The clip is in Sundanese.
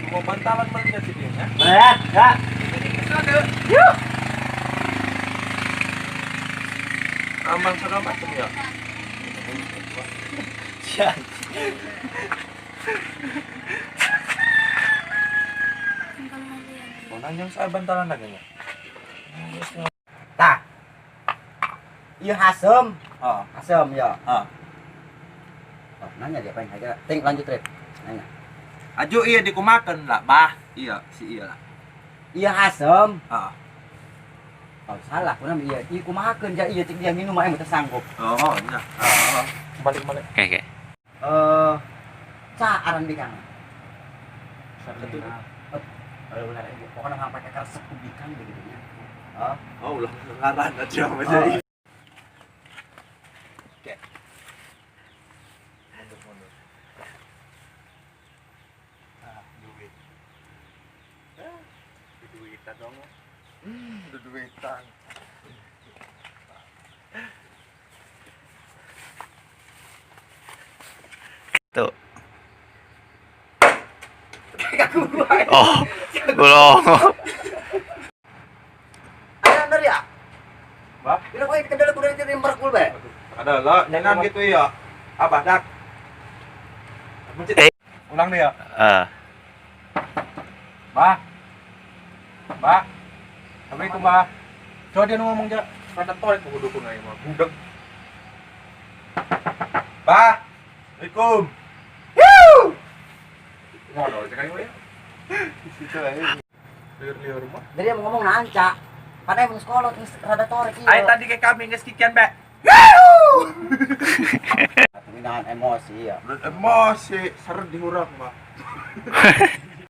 Mau bantalan mereka sih dia ya. Berat, ya. Yuk. Aman segala macam ya. Siap. Mau nanya saya bantalan lagi ya. Tah. Iya hasem, Oh, hasem ya. ah. Oh, nanya dia pengen aja. Ting lanjut rep. Nanya. Aju iya dikumakan lah, bah. Iya, si iya lah. Iya hasem. Ah. Oh, salah, kuna iya. Iya kumahakeun ja iya cik dia minum mah teu sanggup. Oh, iya. Ah, balik balik. Oke, oke. Eh, ca aran bikang. Satu. Oh, ulah pokoknya hang pakai keresep ku bikang begitu nya. Oh, Oh, ulah ngaran aja sama Oh. jadi. Oke. Mundur mundur. Ah, duit. Ah, duitan dong. Duitan. Tuh. Oh, belum. Ada bener ya? Bah? Bila kau kendala kuda itu merkul be. Ada lah, nyenang gitu ya. Apa dak? Mencet. Eh. Ulang deh ya. Ah. Bah. Bah. Assalamualaikum, Bah. Coba dia ngomong ja. Kata torek kudu dukun aja mah. Budek. Bah. Assalamualaikum. Ngono sekali ya. Situ aja. Liur-liur rumah. Jadi dia mau ngomong nanca. Padahal emang sekolah terus rada torek iya. Ayo tadi kayak kami geus kikian, Be. Penghinaan emosi ya. Emosi, seru diurang, Bah.